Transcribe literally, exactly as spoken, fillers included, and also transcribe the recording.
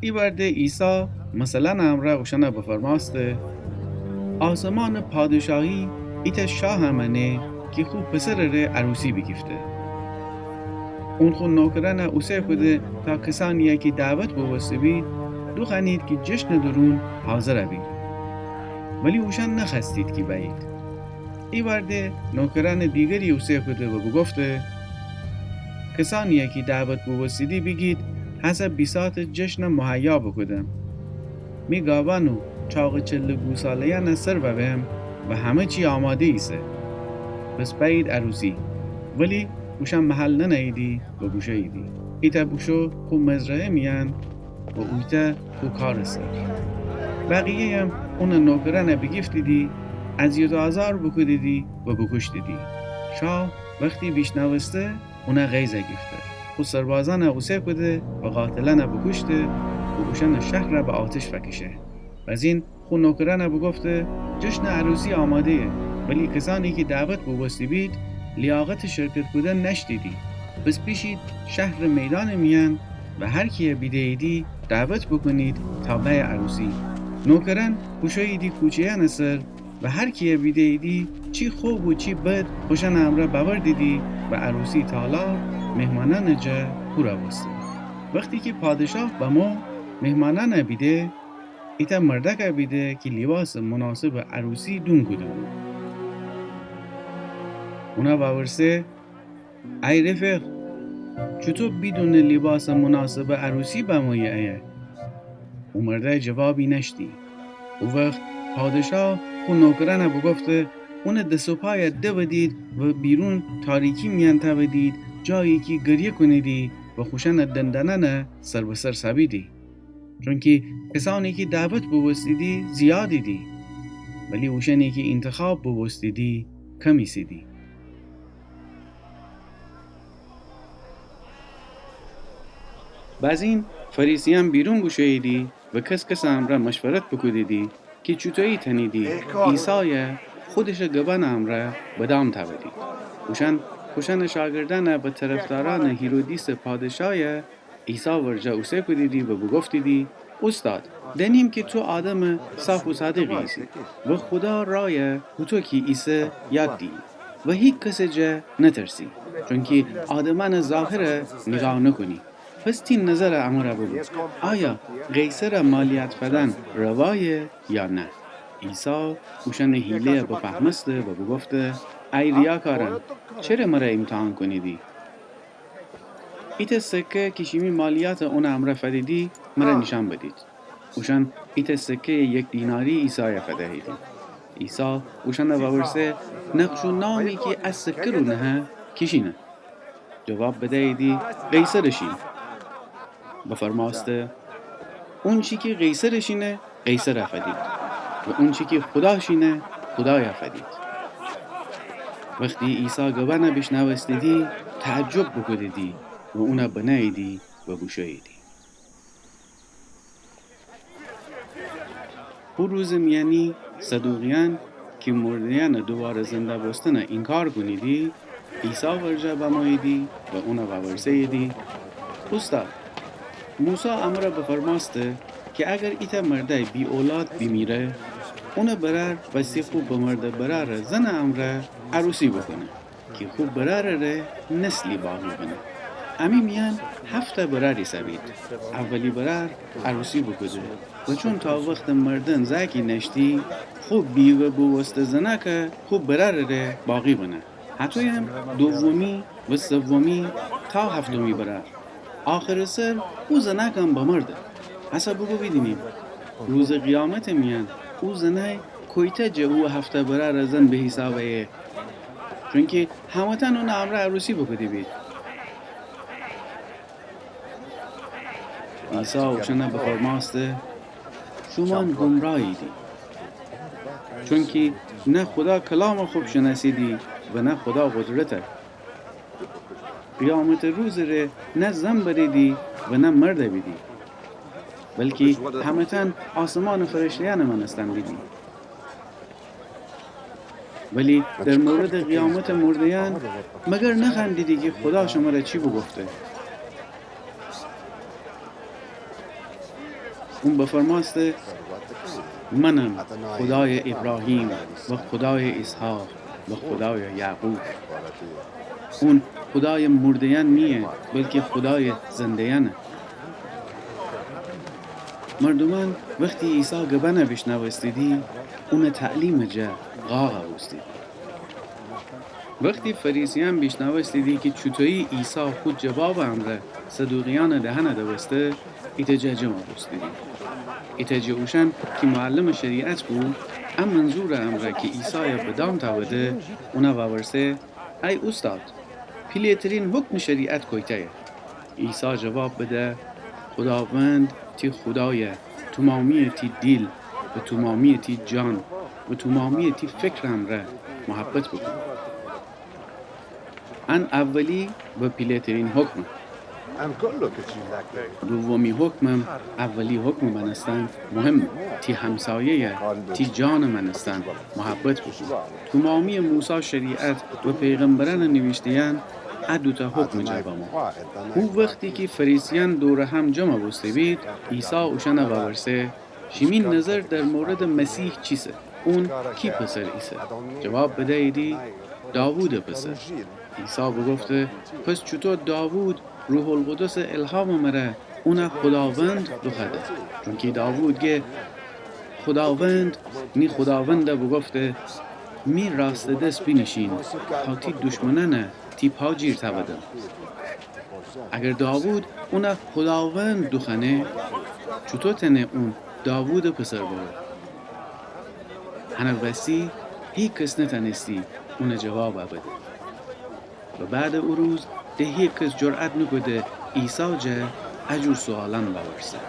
ایوارده عیسی مثلاً امرأ اوشأنَ بفرمأسته: آسمانٚ پادشاهی ایتأ شاهَ مأنه کی خو پسرٚ ره عروسی بیگیفته. اون خو نوکرأنَ اوسه کوده تا کسأنی‌یَ کی دعوت بوبوسته بید، دوخوأنید کی جشنٚ دورون حاضر بید. ولی اوشأن نخوأستید کی بأیید. ایوارده نوکرأنٚ دیگری اوسه کوده و بوگفته: کسأنی‌یَ کی دعوت بوبوستیدی بیگید هسه بیساطٚ جشنَ مهیا بوکودم. می گابأن و چاقٚ چله گوساله‌یأنَ سر ببم و همه چی آماده ایسه. پس بأیید عروسی. ولی اوشأن محل ننه‌ییدی و بوشوییدی. ایتأ بوشو خو مزرعه میأن و اویتأ خو کارٚ سر. بقیه‌یم اونٚ نوکرأنَ بیگیفتیدی، اذیت و آزار بوکودیدی و بوکوشتیدی. شاه وختی بیشنوسته، اونَ غیظ گیفته. خو سربازأنَ اوسه کوده و قاتلأنَ بوکوشته و اوشأنٚ شهرَ به آتش فأکشه. بزین خو نوکرأنَ بوگفته: جشنٚ عروسی آماده‌یه، ولی کسأنی کی دعوت بوبوسته بید، لیاقتٚ شرکت کودن نأشتیدی. پس بیشید شهرٚ میدانٚ میأن و هر کیَ بیده‌ییدی دعوت بوکونید تا بأیه عروسی. نوکرأن بوشوییدی کوچه‌یأنٚ سر و هر کیَ بیده‌ییدی، چی خوب و چی بد، خوشأنٚ امرأ بأوردیدی و عروسی تالار مهمانأنٚ جا پورَ بوسته. وختی کی پادشاه بمو، مهمانأنَ بیده، ایتأ مردأکَ بیده کی لیباسٚ مناسبٚ عروسی دون کوده‌بو. اونَ وورسه: ای رفیق، چوطو بیدونٚ لیباسٚ مناسبٚ عروسی بمویی ایه؟ او مردأی جوابی نأشتی. او وخت پادشاه خو نوکرأنَ بوگفته: اونٚ دس و پایَ دودید و بیرون تاریکی میأن تأودید، جایی کی گریه کونیدی و خوشأنٚ دندانأنَ سر به سر سابیدی. چونکی کسأنی کی دعوت بوبوستیدی زیادیدی، ولی اوشأنی کی اینتخاب بوبوستیدی کم ایسیدی. بزین فریسیأن بیرون بوشوییدی و کس کسٚ امرأ مشورت بوکودیدی کی چوطویی تأنیدی عیسایَ خودشٚ گبأنٚ امرأ به دام تأودید. اوشأن خوشأنٚ شاگردأنَ به طرفدارأنٚ هیرودیسٚ پادشایَ عیسی ورجه اوسه کودیدی و بوگفتیدی: اوستاد، دأنیم کی تو آدمٚ صاف و صادقی ایسی و خودا رایَ هوطو کی ایسه یاد دیی و هیکسٚ جا نترسی، چونکی آدمأنٚ ظاهرَ نیگاه نوکونی. پس تی نظرَ امرَ بوگو، آیا قیصرَ مالیات فدن روایه یا نه؟ عیسی اوشأنٚ حیله‌یَ بفهمسته و بوگفته: ای ریاکارأن، چره مرَ ایمتحان کونیدی؟ ایتأ سکه کی شیمی مالیاتَ اونٚ امرأ فدیدی، مرَ نیشأن بدید. اوشأن ایتأ سکه‌یٚ یک دیناری عیسایَ فدییدی. عیسی اوشأنَ وورسه: نقش و نامی کی ا سکه رو نهه، کی‌شینه؟ جواب بدییدی: قیصرٚ شین. بفرمأسته: اونچی کی قیصرٚ شینه، قیصرَ فدید و اونچی کی خودا شینه، خودایَ فدید. وختی عیسی گبأنَ بیشنوستیدی، تعجب بوکودیدی و اونَ بنهییدی و بوشوییدی. هو روزٚ میأنی صدوقیأن کی مرده‌یأنٚ دوواره زنده بوستنَ اینکار کونیدی، عیسی ورجه بموییدی و اونَ وورسه‌ییدی: اوستاد، موسی امرَ بفرمأسته کی اگر ایتأ مردأی بی‌اولاد بیمیره، اونٚ برأر وستی خو بمرده برأرٚ زنٚ امرأ عروسی بوکونه کی خو برأرٚ ره نسلی باقی بنه. امی میأن هفت‌تأ برأر ایسه‌بید. اولی برأر عروسی بوکوده و چون تا وختٚ مردن زأکی نأشتی، خو بیوه بوبوسته زنأکَ خو برأرٚ ره باقی بنه. هطویم دومی و سومی تا هفتمی برأر. آخرٚ سر او زنأکم بمرده. هسه بوگو بیدینیم، روزٚ قیامتٚ میأن او زنأی کویتأ جٚه او هفت‌تأ برأرٚ زن به حیساب ایه؟ چونکی همه‌تأن اونٚ امرأ عروسی بوکوده بید. عیسی اوشأنَ بفرمأسته: شومأن گمراییدی، چونکی نه خودا کلامَ خوب شنأسیدی و نه خودا قدرتَ. قیامتٚ روزٚ ره نه زن بدیدی و نه مرد بیدی، بلکی همه‌تأن آسمانٚ فرشته‌یأنٚ مأنستن بیدی. ولی در موردٚ قیامتٚ مرده‌یأن، مگر نخوأندیدی کی خودا شمره چی بوگفته؟ اون بفرمأسته: منم خودایٚ ایبراهیم و خودایٚ ایسحاق و خودایٚ یعقوب. اون خودایٚ مورده‌یأن نییه، بلکی خودایٚ زنده‌یأنه. مردومأن وختی عیسی گبأنَ بیشنوستیدی، اونٚ تعلیمٚ جا قاقَ بوستیدی. وختی فریسیأن بیشنوستیدی کی چوطویی عیسی خو جوابٚ امرأ صدوقیأنٚ دهنَ دوسته، ایتأ جا جمعَ بوستیدی. ایتأ جٚه اوشأن کی معلمٚ شریعت بو، ا منظورٚ امرأ کی عیسایَ بدام تأوده، اونَ وورسه: ای اوستاد، پیله‌ترین حکمٚ شریعت کویتأیه؟ عیسی جواب بده: خوداوند تی خودایَ تومامییٚ تی دیل و تومامییٚ تی جان و تومامییٚ تی فکرٚ امرأ محبت بوکون. ان اولی و پیله‌ترین حکمه. دومی حکمم اولی حکمٚ مأنستن مهمه: تی همسایه‌یَ تی جانٚ مأنستن محبت بوکون. تومامییٚ موسی شریعت و پیغمبرأنٚ نیویشته‌یأن ا دوتأ حکمٚ جا بمو. هو وختی کی فریسیأن دورٚ هم جمعَ بوسته‌بید، عیسی اوشأنَ وورسه: شیمی نظر در موردٚ مسیح چیسه؟ اون کی پسر ایسه؟ جواب بدییدی: داوودٚ پسر. عیسی بوگفته: پس چوطو داوود روح‌القدسٚ الهامٚ مره اونَ خوداوند دوخوأده؟ چونکی داوود گه: خوداوند می خوداوندَ بوگفته: می راستٚ دس بینیشین تا تی دشمنأنَ تی پا جیر تأودم. اگر داوود اونَ خوداوند دوخوأنه، چوطو تأنه اون داوودٚ پسر ببه؟ هنٚ وستی هیکس نتأنستی اونٚ جوابَ بده. و بعدٚ او روز د هیکس جرأت نوکوده عیسی جا ا جور سوالأن وورسه.